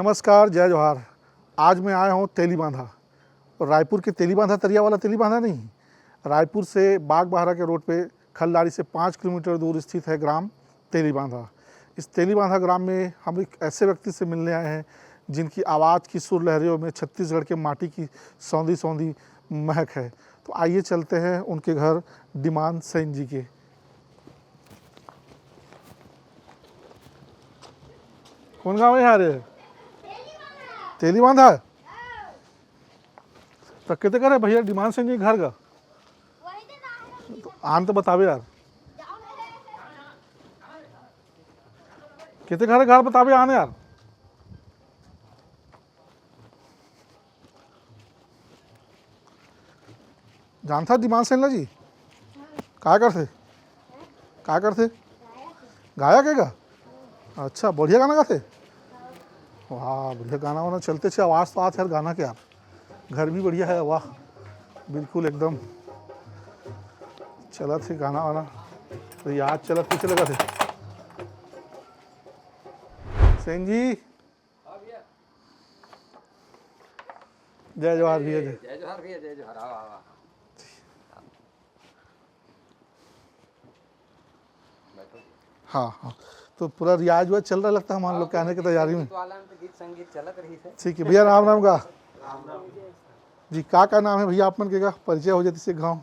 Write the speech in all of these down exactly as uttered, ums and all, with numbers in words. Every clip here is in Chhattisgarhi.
नमस्कार, जय जोहार। आज मैं आया हूँ तेलीबांधा। और रायपुर के तेलीबांधा तरिया वाला तेलीबांधा नहीं, रायपुर से बागबाहरा के रोड पे खलदारी से पाँच किलोमीटर दूर स्थित है ग्राम तेलीबांधा। इस तेलीबांधा ग्राम में हम एक ऐसे व्यक्ति से मिलने आए हैं जिनकी आवाज़ की सुर लहरियों में छत्तीसगढ़ के माटी की सौंधी सौंधी महक है। तो आइए चलते हैं उनके घर डिमान सेन जी के। कौन गांव है यार ये? तेलीबांधा। तो कितने घर है भैया डिमान सेन जी घर का? तो आन तो बतावे यार। कितने घर, घर बतावे आने यार। जानता डिमान सेन ला जी? काय करथे? काय करथे? गायक है का? अच्छा, बढ़िया गाना गाथे। वाह, बढ़िया गाना वाना चलते छे, आवाज़ तो आत है यार गाना के यार। घर भी बढ़िया है, वाह, बिल्कुल एकदम चलत है गाना वाना। तो याद चलत कुछ लगा थे। सेन जी, जय जोहार भैया जी। जय जोहार भैया, जय जोहार। आओ, आओ, आओ। बैठो। हाँ, हाँ। तो पूरा रियाज वाज चल रहा लगता है हमारे लोग के आने की तैयारी में। गीत वाला में तो गीत संगीत चलत रही से। ठीक है भैया, राम राम का। राम राम। जी, का, का नाम है भैया आप मन के का? परिचय हो जाती से गाँव।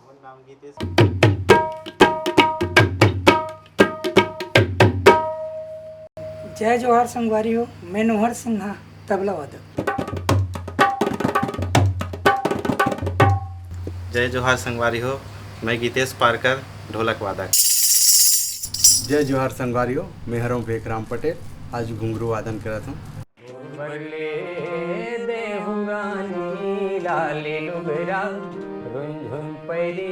जय जोहार संगवारी हो, मैं नोहर सिन्हा, तबला वादक। जय जोहार संगवारी हो, मैं गीतेश पारकर, ढोलक वादक। जय जोहार संगवारी हो, मैं हरों भेखराम पटेल, आज घुंघरू वादन करत हूँ। बरले देहु रानी लाली लुगरा, रुंझुन पैरी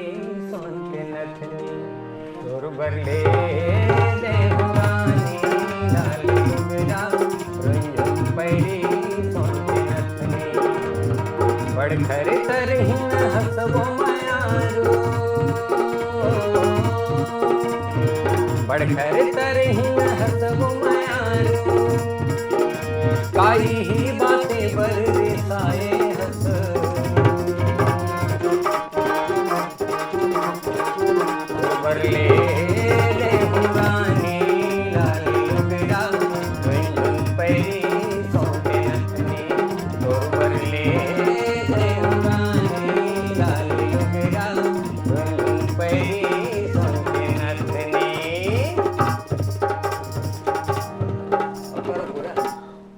सोन के नथनी। तोर बरले देहु रानी लाली लुगरा, रुंझुन पैरी सोन के नथनी। बड़खर तरहिन हसबो मयारू, बड़खर तरहिन हसबो मयारू। काई ही बातें बर रिसाए हस। बरले देहु रानी लाली लुगरा, रुंझुन पैरी सोन के नथनी। तोर बरले देहु रानी लाली लुगरा, रुंझुन पैरी सोन के नथनी।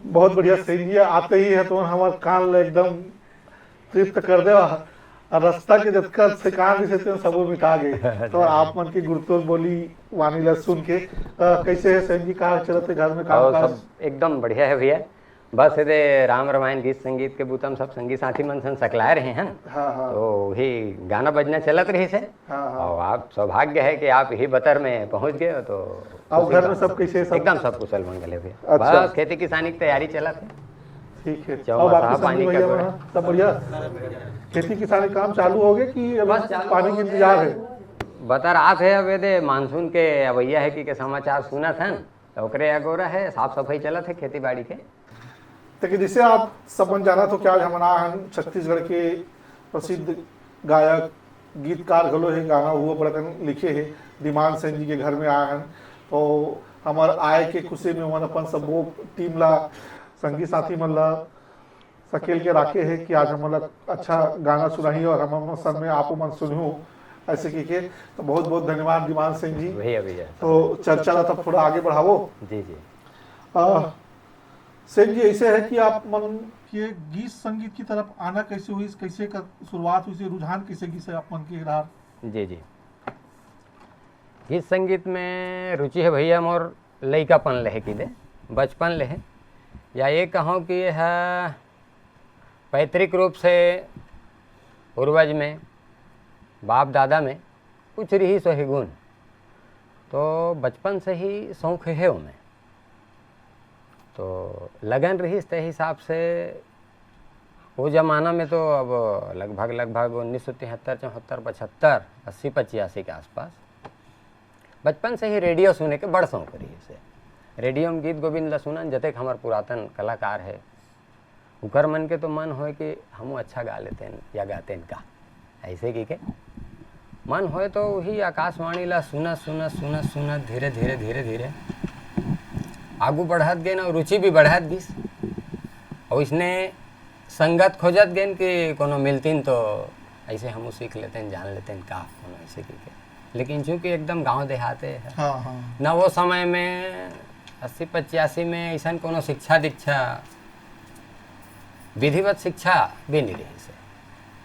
बहुत बढ़िया, सही है। आते ही है तो हमार कान ला एकदम तृप्त कर देवा। और रास्ता के जतका थकान भी से तेन सबो मिटा गए। तो आप मन के गुरतुर बोली वाणी ला सुन के, अ, कैसे है सेन जी, का चलत है घर में काम और काज? सब एकदम बढ़िया है भैया। बस एदे राम रमायन गीत संगीत के बूता म सब संगी साथी मन सन सकलाए रहे हन। हाँ, हाँ। तो वही गाना बजना चलत रहिस हे। हाँ, हाँ। और आप सौभाग्य है कि आप यही बतर में पहुंच गए हो, तो और खुशी घर का में सब कैसे, सब? एकदम सब कुशल मंगल है भैया। अच्छा। बस खेती किसानी की तैयारी चलत है। ठीक है। चौमासा और बाकी पानी समझ का भैया बेड़ा। वहाँ सब बढ़िया? खेती किसानी काम चालू हो गए कि अभी बस चालू पानी हो के गया। इंतजार है? बता रहा थे, अब ये दे मानसून के अवैया है कि के समाचार सुना था न, तो ओकरे अगोरा है, साफ सफाई चलत है खेती बाड़ी के। तो कि जैसे आप सब मन जानत हो कि आज हमन आए हन छत्तीसगढ़ के प्रसिद्ध गायक, गीतकार घलो हे, गाना हुआ बड़कन लिखे हे, डिमान सेन जी के घर में आए हन। तो हमर आए के खुशी में ओमन अपन सबो टीम ला, संगी साथी मन ला सकेल के राखे हे कि आज हमन ला अच्छा गाना सुनाही और हमन सन में आप मन सुनहू, ऐसे कहिके। तो बहुत बहुत धन्यवाद डिमान सेन जी। भैया, भैया। तो चर्चा ला तब थोड़ा आगे बढ़ावो। जी, जी। आ, सेठ जी, ऐसे है कि आप मन के गीत संगीत की तरफ आना कैसे हुई, कैसे कर, शुरुआत हुई, रुझान कैसे गीत से आप मन के रहा? जी, जी। गीत संगीत में रुचि है भैया मोर लइकापन ले है कि दे, बचपन ले है। या ये कहो कि यह पैतृक रूप से पूर्वज में, बाप दादा में कुछ रही सो ही गुण। तो बचपन से ही शौक है ओमे। तो लगन रहिस ते हिसाब से वो जमाना में तो अब लगभग, लगभग उन्नीस सौ तिहत्तर, चौहत्तर, पचहत्तर, अस्सी, पचासी के आसपास बचपन से ही रेडियो सुने के बड़ शौक रहिस हे। रेडियो में गीत गोविंद ला सुनन, जतेक हमर पुरातन कलाकार है, उकर मन के तो मन होय कि हमू अच्छा गा लेतेन या गातेन का, ऐसे कहिके मन होय तो वही आकाशवाणी ला सुनत सुनत सुनत सुनत धीरे धीरे धीरे धीरे आगू बढ़त गेन और रुचि भी बढ़त गिस। और इसने संगत खोजत गेन कि कोनो मिलतिन तो ऐसे हमू सीख लेतेन, जान लेतेन का कोनो ऐसे कहिके। लेकिन चूंकि एकदम गांव देहाते है, हाँ, हाँ। ना वो समय में अस्सी पचासी में ऐसन कोनो शिक्षा दीक्षा विधिवत शिक्षा भी नहीं रहिस हे,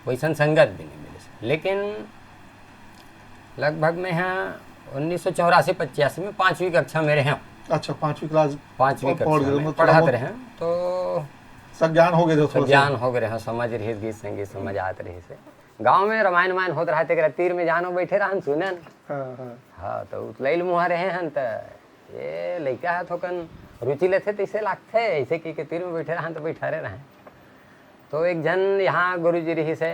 वैसन संगत भी नहीं मिलिस। लेकिन लगभग मैं हा उन्नीस सौ चौरासी पचासी में पाँचवीं कक्षा में रहे हंव। अच्छा, पाँचवीं क्लास पाँचवीं पढ़ कक्षा गए, में मतलब पढ़त अब रहे हंव, तो सज्ञान हो गए थे थोड़ा सा। सज्ञान हो गए रहे हंव, समझ रहिस, गीत संगीत समझ आत रहिस हे। गांव में रामायण वायन होत रहा, तेकरा तीर में जान बैठे रहन, सुनन। हाँ, हाँ। हाँ, तो उतलैल मुहा रहे हन, त ये लइका ह थोकन रुचि लेथे, तइसे लागथे, ऐसे कहिके तीर में बैठे रहन, त बैठारे रहन। तो एक झन यहाँ गुरुजी रहिस हे,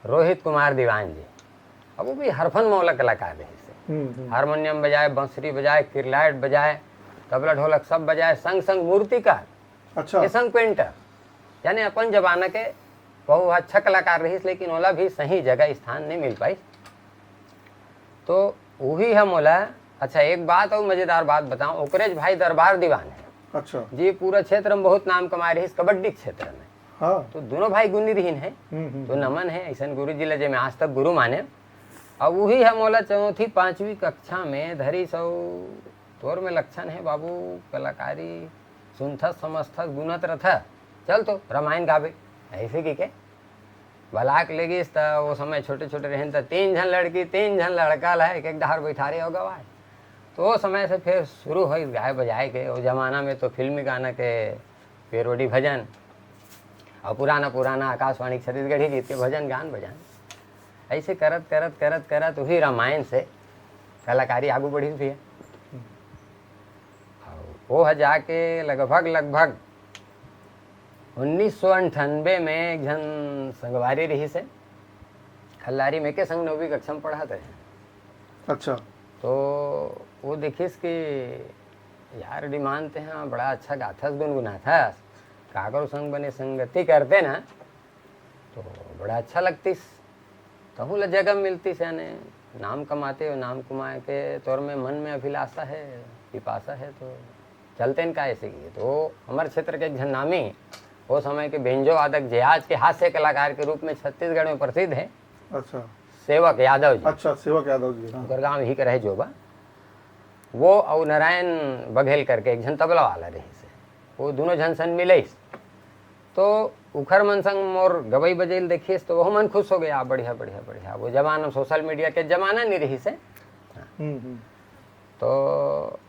रोहित कुमार दीवान जी। अब वो भी हरफन मौला कलाकार रहिस हे। हम्म, हम्म। हारमोनियम बजाए, बांसुरी बजाए, किरलाइट बजाए, तबला ढोलक सब बजाए, संग संग मूर्तिकार, अच्छा। किशन पेंटर, यानी अपन जमाना के बहुत अच्छा कलाकार रहिस, लेकिन ओला भी सही जगह स्थान नहीं मिल पाइस। तो वही हम ओला, अच्छा, एक बात और मजेदार बात बताऊं, ओकरेच भाई दरबार दीवान है। अच्छा। जी पूरा क्षेत्र में बहुत नाम कमाए रहिस कबड्डी क्षेत्र में। हाँ। तो दोनों भाई गुनी रहिन है, हम्म, हम्म, तो हम्म। नमन है ऐसन गुरु जी ला, जे मैं आज तक गुरु माने। अब वही हम ओला चौथी पांचवी कक्षा में धरी सौ तोर में लक्षण है बाबू, कलाकारी सुनथस, समझथस, गुनत रथस, चल तो रामायण गाबे, ऐसे कहिके बलाक ले गिस। त वो समय छोटे-छोटे रहेन, त तीन झन लड़की, तीन झन लड़का ला एक-एक डहार बैठारे हो गवाए। तो वो समय से फिर शुरू होइस गाए बजाए के। वो जमाना में तो फिल्मी गाना के पेरोडी भजन और पुराना-पुराना आकाशवाणी छत्तीसगढ़ी गीत के भजन, गान बजान। ऐसे करत, करत, करत, करत वही रामायण से कलाकारी आगू बढ़िस भैया। और वो ह जाके लगभग, लगभग उन्नीस सौ अंठानबे में एक झन संगवारी रहिस हे, खल्लारी में के संग नौवीं कक्षा में पढ़त रहे। अच्छा। तो वो देखिस कि यार डीमान, तेहा बड़ा अच्छा गाथस, गुनगुनाथस, काकरो संग बने संगति करते ना, तो बड़ा अच्छा लगतिस। तहू ला जगह मिलतिस, यानी नाम कमाते हो, नाम कमाए के तोर में मन में अभिलाषा है, पिपासा है, तो चलते न का ऐसे की। तो वो हमर क्षेत्र के एक झन नामी, वो समय के बेंजो वादक, जे आज के हास्य कलाकार के रूप में छत्तीसगढ़ में प्रसिद्ध है, अच्छा। सेवक यादव जी। अच्छा, सेवक यादव जी, हाँ। ओकर गांव ही के रहे जोबा। वो और नारायण बघेल करके एक झन तबला वाला रहिस हे, वो दोनों झन सन मिलइस। तो उखर मन संग मोर गवई बजई ल देखिस, तो वो मन खुश हो गया, "बढ़िया, बढ़िया, बढ़िया।" वो जमाना, सोशल मीडिया के जमाना नहीं रहिस हे। हम्म, हम्म। तो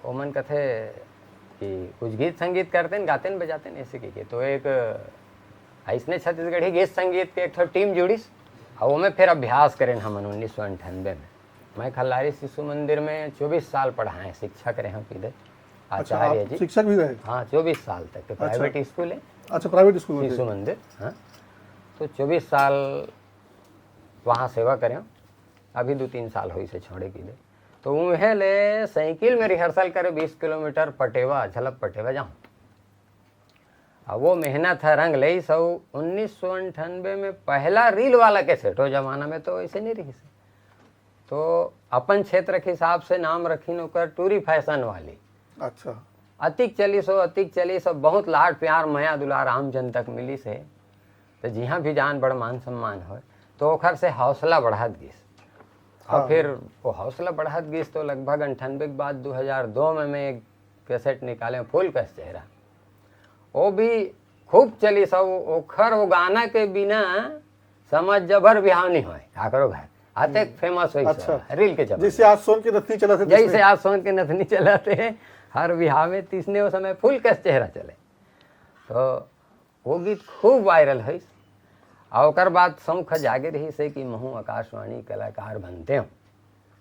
ओमन कथे कि कुछ गीत संगीत करते न, गाते न, बजाते न, ऐसे कहिके। तो एक अइसने छत्तीसगढ़ी गीत संगीत के एक ठो टीम जुड़िस, और ओमे फिर अभ्यास करेन हमन उन्नीस सौ अंठानबे में। मैं खल्लारी शिशु मंदिर में चौबीस साल पढ़ाए, शिक्षक रहे हंव पीदे, अच्छा, आचार्य आप जी। शिक्षक भी रहे? हाँ, चौबीस साल तक के अच्छा। प्राइवेट स्कूल है। अच्छा, प्राइवेट स्कूल में शिशु थे। मंदिर, हाँ। तो चौबीस साल वहाँ सेवा करें, अभी दो तीन साल होइस हे छोड़े पीदे। तो उहें ले साइकिल में रिहर्सल करे, बीस किलोमीटर पटेवा, झलप पटेवा जाऊँ। अब वो मेहनत ह रंग लेइस, अउ उन्नीस सौ अंठानबे में पहला रील वाला कैसेट, वो जमाना में तो ऐसे नहीं रहिस। तो अपन क्षेत्र के हिसाब से नाम रखिन ओकर टूरी फैशन वाली। अच्छा। अतिक चलिस हो, अतिक चलिस हो, बहुत लाड प्यार, मया दुलार आम जन तक मिलिस हे। तो जिहाँ भी जान बड़ मान सम्मान होय, तो ओखर से हौसला बढ़त गिस। और हाँ। फिर वो हौसला बढ़त गिस, तो लगभग अंठानबे के बाद दो हज़ार दो में मैं एक कैसेट निकाले, फूल कस चेहरा। वो भी खूब चलिस, अउ ओखर वो गाना के बिना समझ जबर बिहाव नहीं होय काकरो घर, अतेक हम्म। फेमस होइस अच्छा। रील के जमाना। जैसे आज सोन के नथनी चलत हे, जैसे तैसने। आज सोन के नथनी चलत हे, हर बिहाव में तइसने वो समय फूल कस चेहरा चले। तो वो गीत खूब वायरल होइस। अउ ओकर बाद शौक ह जागे रहिस हे कि महूँ आकाशवाणी कलाकार बनतेंव।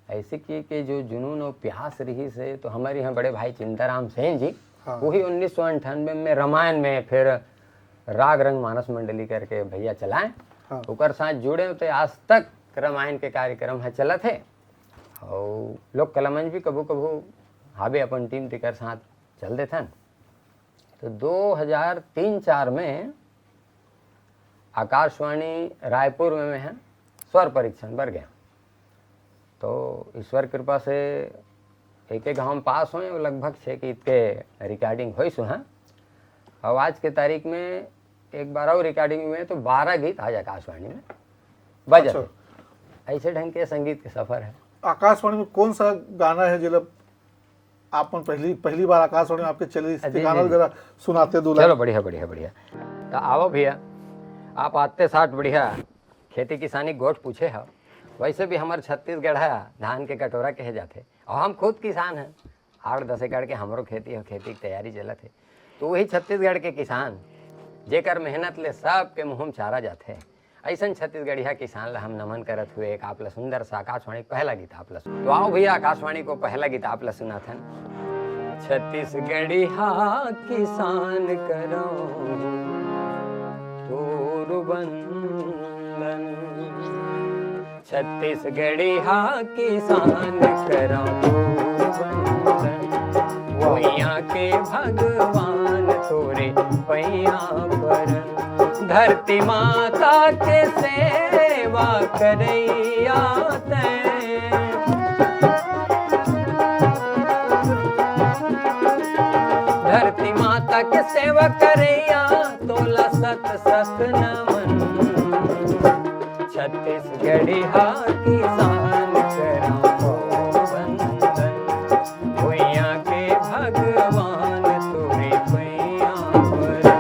ऐसे कि, कि जो जुनून अउ प्यास रहिस हे, तो हमर इहाँ बड़े भाई चिंताराम सेन जी, हाँ। वही उन्नीस सौ अंठानबे में रामायण में फिर राग रंग मानस मंडली करके भैया चलाए। हाँ। ओकर साथ जुड़ेंव, तो आज तक रामायण के कार्यक्रम ह चलत हे। अउ लोक कला मंच भी कभू-कभू हाबे अपन टीम तेकर साथ चल देथन। तो दो हज़ार तीन चार में आकाशवाणी रायपुर में मैं ह स्वर परीक्षण बर गया। तो ईश्वर कृपा से एक एक हम पास होए, लगभग छः गीत के रिकॉर्डिंग होइस उहाँ। और आज के तारीख में एक बार और रिकॉर्डिंग हुए तो बारह गीत आज आकाशवाणी में बजत अच्छा। है। ऐसे ढंग के संगीत के सफर है। आकाशवाणी में कौन सा गाना है जेला आप मन पहली, पहली बार आकाशवाणी में आपके चले, जी, इसके जी, गाना जी। जरा सुनाते दो लाइन। चलो, बढ़िया, बढ़िया, बढ़िया। तो आओ भैया, आप आते साथ बढ़िया खेती किसानी गोठ पूछे हो। वैसे भी हमार छत्तीसगढ़ है धान के कटोरा कहे जाथे, और हम खुद किसान हैं। आठ दस एकड़ के हमरो खेती है, खेती की तैयारी चलत है। तो वही छत्तीसगढ़ के किसान, जेकर मेहनत ले सबके मुँह में चारा जाथे, ऐसन छत्तीसगढ़िया किसान ला हम नमन करत हुए एक आप ला सुंदर सा आकाशवाणी पहला गीत आप ला सुन-, तो आओ भैया, आकाशवाणी को पहला गीत आप ला सुनाथन। छत्तीसगढ़िया किसान करौं तोर बंदन, छत्तीसगढ़िया किसान करौं तोर बंदन, भुइयां के भगवान तोरे पैया परन। धरती माता के सेवा करैया तैं, धरती माता के सेवा करैया, तोला सत सत नमन। छत्तीसगढ़िया किसान करौं तोर बंदन, भुइयां के भगवान तोरे पैया परन।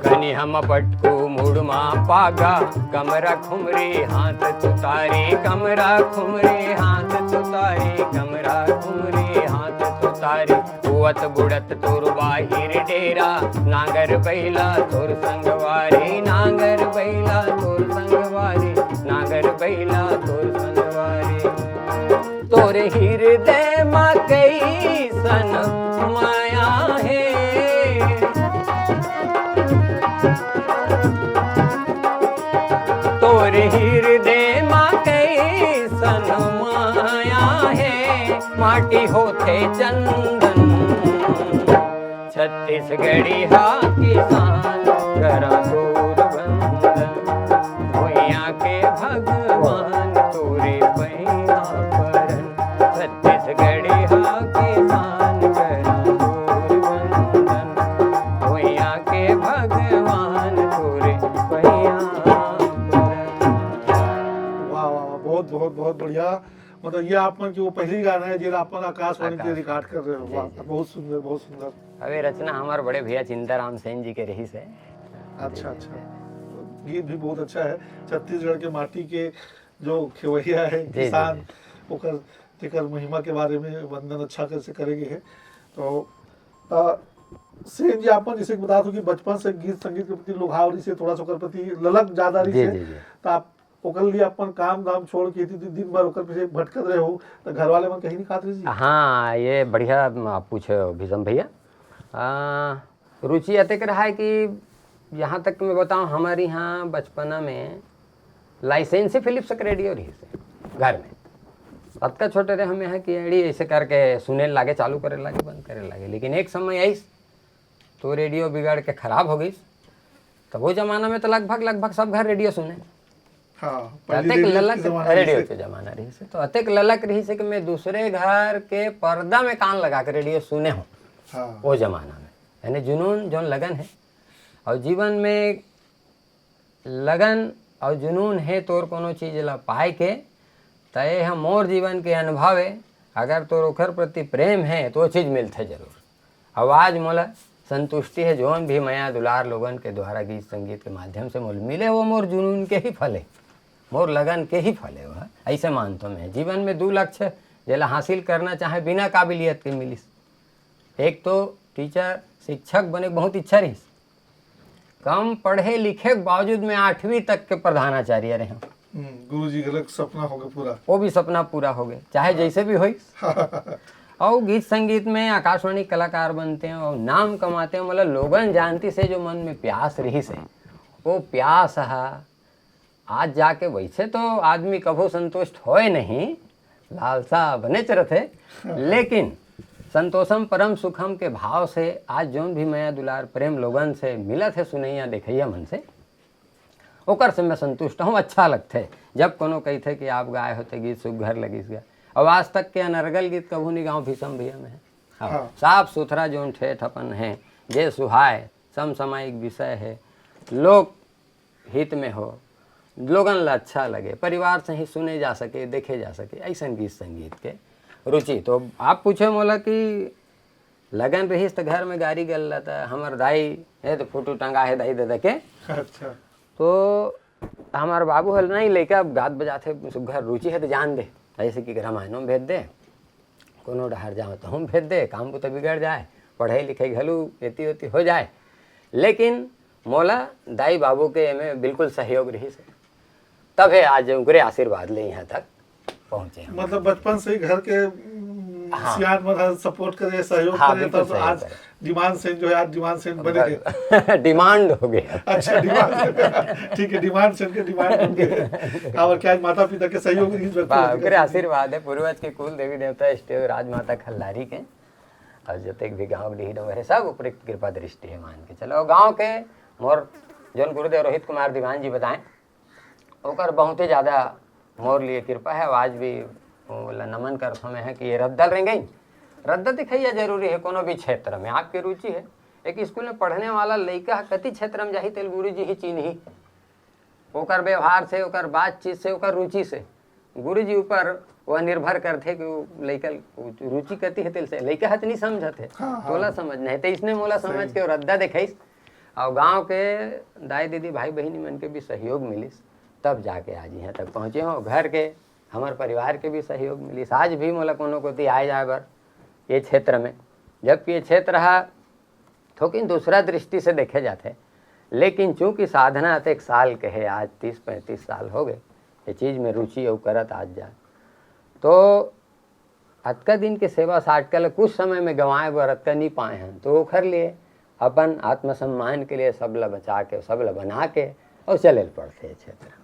कनिहा म पटकू मुड़ मा पागा, कमरा खुमरी हाथ तुतारी, कमरा खुमरी हाथ तुतारी, कमरा खुमरी हाथ तुतारी। कुवत बुड़त तोर बाहिर डेरा, नांगर बैला तोर संगवारी, नांगर बैला तोर संगवारी, नांगर बैला तोर संगवारी। तोर हिरदय म कइसन मया हे, तोर हिरदय म कइसन मया हे, माटी होथे चंदन। छत्तीसगढ़िया किसान करा तोर बंदन, भुइयां के भगवान तोरे पैया परन। छत्तीसगढ़िया किसान करा तोर बंदन, भुइयां के भगवान तोरे पैया परन। वाह, वाह, वाह, बहुत, बहुत, बहुत बढ़िया। मतलब, ये आप मन के वो पहली गाना है, जेला आप मन आकाशवाणी के आकाशवाणी। रिकॉर्ड कर रहे हो। जी, वाह, जी। बहुत सुंदर, बहुत सुंदर। अब ये रचना हमारे बड़े भैया चिंताराम सेन जी के रहिस हे। अच्छा, जी, अच्छा। जी। गीत भी बहुत अच्छा है। छत्तीसगढ़ के माटी के जो खेवैया है, जी, जी, किसान, जी। ओकर, तेकर महिमा के बारे में वर्णन अच्छा कर से करे गे हे। तो, अ, सेन जी, आप मन जैसे कि बतात हो कि बचपन से गीत संगीत के प्रति लगाव रहिस हे, थोड़ा सा ओकर प्रति ललक ज्यादा रहिस जी, हे, जी, जी। तो आप ओकर लिए अपन काम धाम छोड़ के दि-, दिन भर ओकर पीछे भटकत रहे हो, त घर वाले मन कहीं नहीं खात रहे जी? हाँ, ये बढ़िया आप पूछे हो भीषम भैया। आ, रुचि अतेक रहा है कि यहाँ तक मैं बताऊँ, हमारे यहाँ बचपना में लाइसेंसी फिलिप्स के रेडियो रहिस हे घर में। अतका छोटे रहे हम यहाँ कि एड़ी ऐसे करके सुने लागे, चालू करे लागे, बंद करे लागे। लेकिन एक समय आइस तो रेडियो बिगड़ के खराब हो गइस। तब वो जमाना में तो लगभग, लगभग सब घर रेडियो सुने। हाँ, तो पहले अतेक रेडियो के ललक, जमाना रेडियो रहिस हे। के जमाना रहिस हे। तो अतेक ललक रहिस हे कि मैं दूसरे घर के पर्दा में कान लगा के रेडियो सुने हूँ। हाँ। वो जमाना में, यानी जुनून, जोन लगन है, और जीवन में लगन और जुनून है तोर कोनो चीज ला पाए के, त ये ह मोर जीवन के अनुभव हे। अगर तोर ओखर प्रति प्रेम हे, तो वो चीज मिलथे जरूर। अउ आज मोला संतुष्टि हे, जोन भी मया दुलार लोगन के द्वारा गीत संगीत के माध्यम से मोला मिले, वो मोर जुनून के ही फल हे, मोर लगन के ही फल हे। वो ऐसे मानतो मैं, जीवन में दू लक्ष्य जेला हासिल करना चाहे, बिना काबिलियत के मिलिस। एक तो टीचर, शिक्षक बने के बहुत इच्छा रहिस, कम पढ़े लिखे के बावजूद मैं आठवीं तक के प्रधानाचार्य रहे हूँ। हम्म, गुरुजी घलक सपना होगे पूरा। वो भी सपना पूरा होगे, चाहे जैसे भी होई। अउ गीत संगीत में आकाशवाणी कलाकार बनते हैं और नाम कमाते हैं, मतलब लोगन जानती से जो मन में प्यास रहिस हे, वो प्यास हा आज जाके, वैसे तो आदमी कभू संतुष्ट होए नहीं, लालसा बनेच रथे, लेकिन संतोषम परम सुखम के भाव से आज जोन भी मया दुलार प्रेम लोगन से मिलत हे, सुनैया देखैया मन से, ओकर से मैं संतुष्ट हूँ। अच्छा लगथे जब कोनो कहिथे कि आप गाए होते गीत सुघर लगिस गा। अब आज तक के अनर्गल गीत कभू नहीं गाँव भीषम भैया में है। हाँ, हाँ। साफ सुथरा जोन ठेठ अपन है, जे सुहाय, समसामयिक विषय है, लोक हित में हो, लोगन ला अच्छा लगे, परिवार से ही सुने जा सके, देखे जा सके, ऐसन गीत संगीत के रुचि। तो आप पूछे मोला कि लगन रहिस त घर में गारी गल्ला त हमर दाई हे त फोटो टंगा हे दाई ददा के। अच्छा। तो हमर बाबू हल नहीं, लइका गात बजाथे, सुघर रुचि हे त जान दे, ऐसे कि रामायणों में भेज दे, कोनो डहर जाओ तो हम भेज दे, काम को तो बिगड़ जाए, पढ़ाई लिखाई घलू एती ओती हो जाए, लेकिन मोला दाई बाबू के एमे बिल्कुल सहयोग रहिस हे। तभे आज उनकरे आशीर्वाद ले यहाँ तक पहुँचे हम। मतलब बचपन से ही घर के, उम, हाँ। सियान मन ह सपोर्ट करे, सहयोग हाँ, करे, बिल्कुल तब सहयोग आज करे। डिमांड सेन जो है, आज डिमांड सेन बने थे। डिमांड हो गया। अच्छा, डिमांड। ठीक है, डिमांड सेन के डिमांड बन गए। काबर कि आज माता पिता के सहयोग रहिस बा, व्यक्ति ओकरे के। आशीर्वाद है, पूर्वज के कुल देवी देवता, इष्ट देव राजमाता खल्लारी के, और जतेक भी गाँव के डीही डोंगर है, सब ऊपर कृपा दृष्टि है, मान के चलो। और गाँव के मोर जोन गुरुदेव रोहित कुमार दीवान जी बताएं, ओकर बहुते ज़्यादा मोर लिए कृपा है। आज भी ओला नमन करथों मैं है कि ये रद्दा रेंगई, रद्दा दिखैया जरूरी है कोनो भी क्षेत्र में। आपके रुचि है, एक स्कूल में पढ़ने वाला लइका ह कति क्षेत्र में जाही, तेल गुरु जी ही चिन्ही। ओकर व्यवहार से, ओकर बातचीत से, ओकर रुचि से, गुरु जी ऊपर वह निर्भर करथे कि वो लइका रुचि कति है, तेल से लइका ह त नहीं समझत है, हाँ, हाँ। तोला समझना है। तो इसने मोला सही। समझ के वो रद्दा देखाइस। और गांव के दाई दीदी भाई बहिनी मन के भी सहयोग मिलिस, तब जाके आज यहाँ तक पहुँचे हो। घर के, हमर परिवार के भी सहयोग मिलिस। आज भी मोला कोनो कोती आए जाए बर ये क्षेत्र में, जबकि ये क्षेत्र हा थोकिन दूसरा दृष्टि से देखे जाथे, लेकिन चूंकि साधना अतेक साल के है, आज तीस पैंतीस साल हो गए, ये चीज में रुचि अउ करत आज जाए, तो अतका दिन के सेवा साटका ल कुछ समय में गंवाए बर अतका नी पाए हन, तो ओखर लिए अपन आत्मसम्मान के लिए सब ल बचा के, सब ल बना के और चले ल पड़थे ये क्षेत्र में।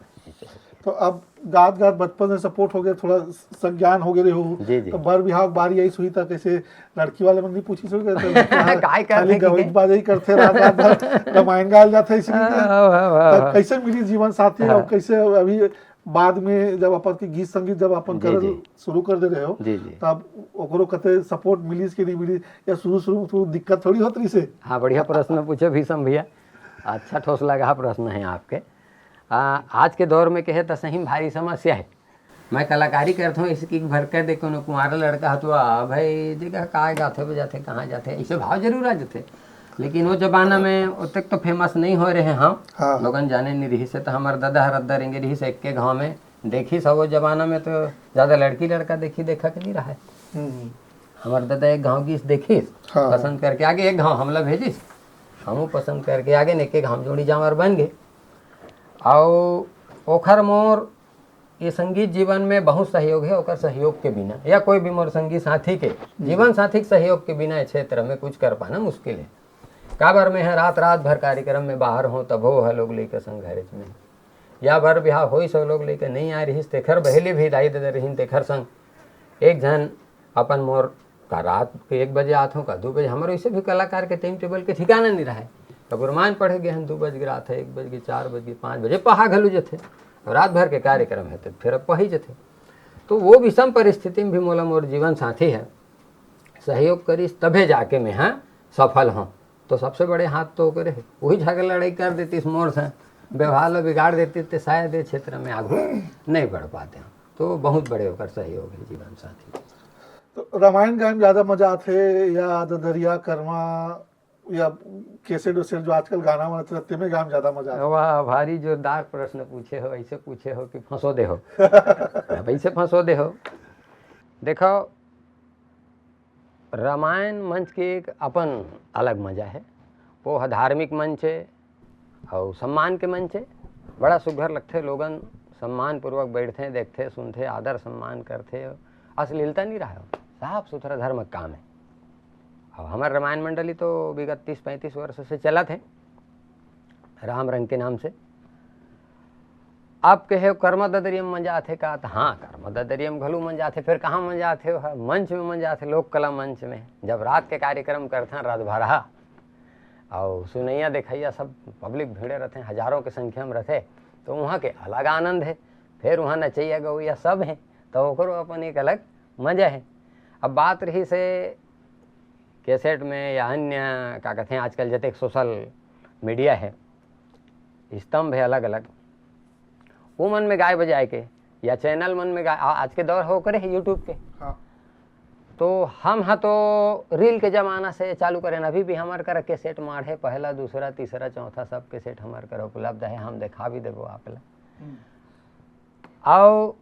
तो अब गात गात बचपन से सपोर्ट हो गया, थोड़ा संज्ञान हो गए हो, जी, जी। तो बर बिहाव के बारी आई सुई तक कैसे लड़की वाले मन नहीं पूछी सो गए तो काय करथे खाली कि गवई के? बाजे ही करथे रात रात भर रामायण गाल जाथे इसी हाँ, हाँ, हाँ, तब हाँ। कैसे मिली जीवन साथी हाँ। और कैसे अभी बाद में जब अपन के गीत संगीत जब अपन जी, करल जी। शुरू कर दे रहे हो, जी, जी। तब ओकरो कते सपोर्ट मिलिस कि नहीं मिलिस, या शुरू शुरू में थोड़ी दिक्कत थोड़ी होत रहिस हे? हाँ, बढ़िया प्रश्न पूछे भीषम भैया, अच्छा ठोस लगा प्रश्न है आपके। आ, आज के दौर में कहे त सही में भारी समस्या है। मैं कलाकारी करत हूँ, इसकी भर कर दे कोनो कुंवारा लड़का ह तो आ भाई देखा काय गाथे बजाथे, कहाँ जाथे, ऐसे भाव जरूर आ जाथे। लेकिन वो जमाना में ओतेक तो फेमस नहीं हो रहे हम, हाँ। लोगन जाने नहीं रहिस हे, तो हमार दादा हर रद्दा रेंगे रहिस हे, एक के गाँव में देखिस हो, वो जमाना में तो ज्यादा लड़की लड़का देखी देखा के नहीं रहा है। हम्म। हमार दादा एक गाँव गीस देखिस, हाँ। पसंद करके आगे एक गाँव हमला भेजिस, हमू पसंद करके आगे ने के गाँव जोड़ी जांवर बन गए। और ओखर मोर ये संगीत जीवन में बहुत सहयोग है, ओकर सहयोग के बिना या कोई भी मोर संगी साथी के, हम्म। जीवन साथी के सहयोग के बिना ये क्षेत्र में कुछ कर पाना मुश्किल है। काबर में है रात रात भर कार्यक्रम में बाहर हो, तभो है लोग लेकर संग घरे में या बर बिहाव होइस, सब लोग लेके नहीं आए रहिस, तेखर बहेली भी दाई ददा रहिन, तेखर संग एक झन अपन मोर का रात के एक बजे आत हो, का दू बजे, हमर वैसे भी कलाकार के टाइम टेबल के ठिकाना नहीं रहे। कब रामायण पढ़े गए हम, दू बज के रात है, एक बज के, चार बज के, पाँच बजे पहा घलू जथे। और रात भर के कार्यक्रम है, तो फिर अब पही जथे। तो वो विषम परिस्थिति में भी मोला मोर जीवन साथी है, सहयोग करिस, तभे जाके मैं हाँ सफल हूँ। तो सबसे बड़े हाथ तो ओकरे हे। वही झगड़ा लड़ाई कर देतिस मोर से, व्यवहार ला बिगाड़ देतिस, तो शायद ये क्षेत्र में आगू नहीं बढ़ पाते हैं। तो बहुत बड़े ओकर सहयोग हे जीवन साथी। तो रामायण गाए में ज्यादा मजा आथे या ददरिया, करमा या कैसेट वैसेट जो आजकल गाना बनत रहते में गाए में ज्यादा मजा आथे? वाह, भारी जोरदार प्रश्न पूछे हो, ऐसे पूछे हो कि फंसो दे हो। अब ऐसे फंसो दे हो। देखो, रामायण मंच के एक अपन अलग मजा है। वो ह धार्मिक मंच है और सम्मान के मंच है। बड़ा सुघर लगथे, लोगन सम्मान पूर्वक बैठथे, देखथे, सुनथे, आदर सम्मान करथे। अश्लीलता नहीं रहा, साफ सुथरा धर्म के काम है। और हमारे रामायण मंडली तो विगत तीस पैंतीस वर्ष से चलत है राम रंग के नाम से। आप कहे कर्मा ददरिया में मजा आथे का? तो हाँ, कर्मा ददरिया में घलू मजा आथे। फिर कहाँ मजा आथे? वो मंच में मजा आथे, लोक कला मंच में। जब रात के कार्यक्रम करथे रात भरहा, और सुनैया देखैया सब पब्लिक भीड़े रहते, हजारों के संख्या में रहते, तो वहाँ के अलग आनंद है। फिर वहाँ नचैया गवैया सब हैं, तो ओकरो अपन एक अलग मजा है। अब बात रही से कैसेट में या अन्य का कहते हैं, आजकल जतेक सोशल मीडिया है, स्तंभ है अलग अलग, वो मन में गाए बजाए के या चैनल मन में गाए, आ- आज के दौर हो करे है यूट्यूब के। हाँ। तो हम हा तो रील के जमाना से चालू करें, अभी भी हमार करा कैसेट माढ़े, पहला, दूसरा, तीसरा, चौथा, सब कैसेट हमार करा उपलब्ध है, हम देखा भी देबो आप ला। हम्म। आओ,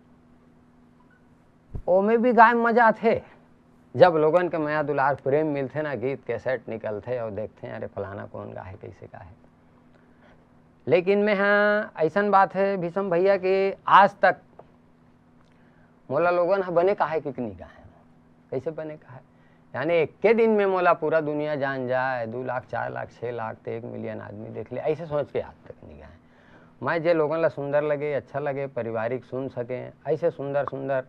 ओमे भी गाए में मजा आथे, जब लोगन के मया दुलार प्रेम मिलथे ना, गीत कैसेट निकलथे और देखथे, अरे फलाना कौन गाहे, कैसे गाहे। लेकिन मैं हाँ, ऐसन बात है भीषम भैया कि आज तक मोला लोगन ह बने कहे कि नहीं गाए, कैसे बने कहे, यानी एक के दिन में मोला पूरा दुनिया जान जाए, दो लाख, चार लाख, छः लाख, तो एक मिलियन आदमी देख ले, ऐसे सोच के आज तक नहीं गाए। मैं जे लोगन ला सुंदर लगे, अच्छा लगे, पारिवारिक सुन सके, ऐसे सुंदर सुंदर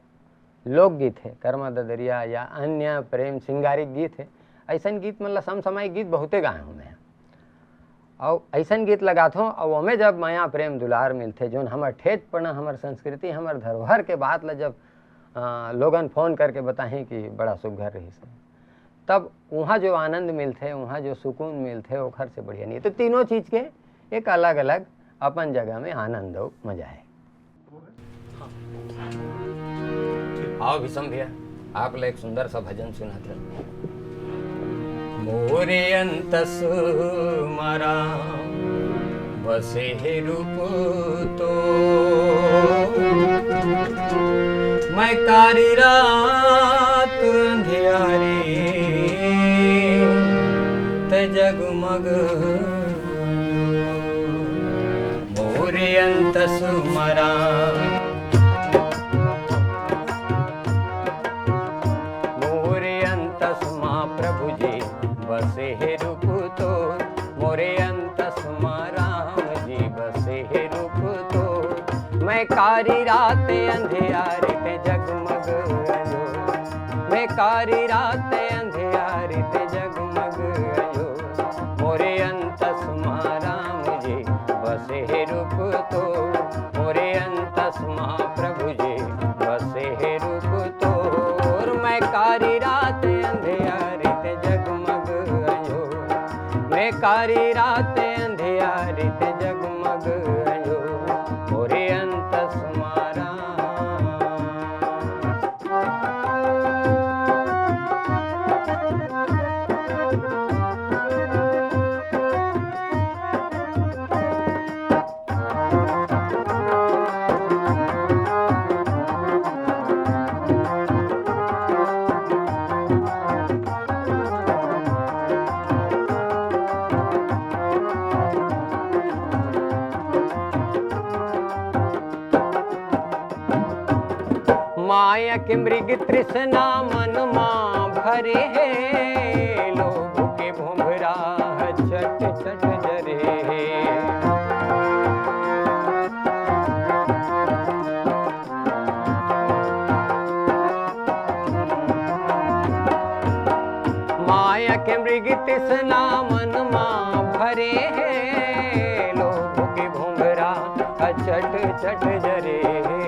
लोकगीत है, कर्मा ददरिया या अन्य प्रेम श्रृंगारिक गीत है, ऐसन गीत मन ला समसामयिक गीत बहुते गाए हूँ मैं। और ऐसन गीत लगात हूँ, और ओमे जब मया प्रेम दुलार मिलथे, जोन हमर ठेठ पना, हमर संस्कृति, हमर धरोहर के बात ला जब अ, लोगन फोन करके बताही कि बड़ा सुघर रहिस, तब वहाँ जो आनंद मिलथे, वहाँ जो सुकून मिलथे, ओखर से बढ़िया नहीं। तो तीनों चीज के एक अलग-अलग अपन जगह में आनंद अउ मजा है। आओ भीषम भैया, आप ला एक सुंदर सा भजन सुनाते हैं। मोरे अंतस मारा बसे हे रूप तो, मैं कारी रात अंधियारी ते जगमग, मोरे अंतस मरा। मोरे अंतस मा प्रभु जी बसे हे रूप तो, मोरे अंतस मा राम जी बसे हे रूप तो। मैं कारी रात अंधियारी ते जगमग अजोर, मैं कारी रात अंधियारी ते जगमग अजोर। मोरे अंतस मा राम जी बसे हे रूप तो, मोरे अंतस मा प्रभु जी बसे हे रूप तोर। मैं कारी रात अंधियारी ते जगमग अजोर, मैं कारी रात अंधियारी ते जगमग अजोर, मोरे अंतस मा राम। माया के मृग तृष्णा मन मा भरे हे, लोभ के भोंभरा चट चट जरे हे। माया के मृग तृष्णा मन मा भरे हे, लोभ के भोंभरा ह चट चट जरे हे,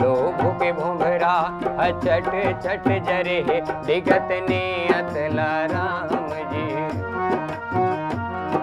लोभ के भोंभरा ह चट चट जरे हे। डिगत नियत ला राम जी,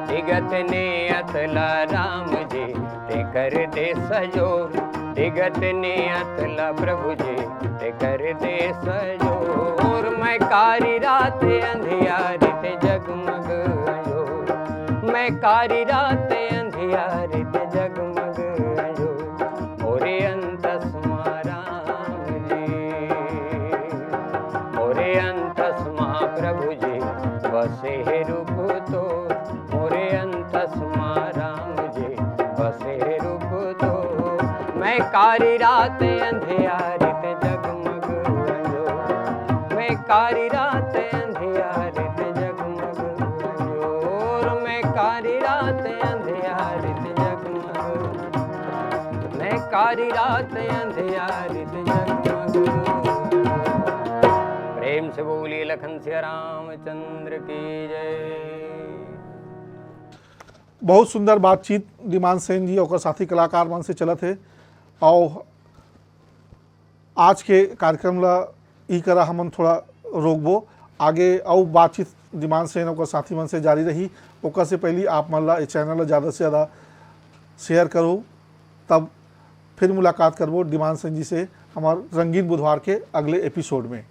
डिगत नियत ला राम जी, ते कर दे सजोर, दिगत नियत ला प्रभु जी, ते कर दे सजोर। मैं कारी रात अंधियारित जगमग अंजोर, मैं कारी रात अंधियारित जगमग अंजोर। मोरे अंतस मा राम जी, मोरे अंतस मा प्रभु जी, बसे हे रूप तो। मोरे अंतस मा राम जी, बसे हे रूप तो। मैं कारी रात अंधियारित जगमग अंजोर, मैं कारी रात अंधियारित जगमग अंजोर, मैं कारी रात अंधियारित जगमग, मैं कारी रात अंधियारित जगमग। प्रेम से बोलिए लखन सिया रामचंद्र की जय। बहुत सुंदर बातचीत डिमांड सेन जी ओकर साथी कलाकार मन से चलत हे। और आज के कार्यक्रम ला ई करा हमन थोड़ा रोकबो, आगे अउ बातचीत डिमांड सेन ओकर साथी मन से जारी रही। ओकर से पहली आप मन ला ये चैनल ला ज़्यादा से ज़्यादा शेयर करो, तब फिर मुलाकात करबो डिमांड सेन जी से हमार रंगीन बुधवार के अगले एपिसोड में।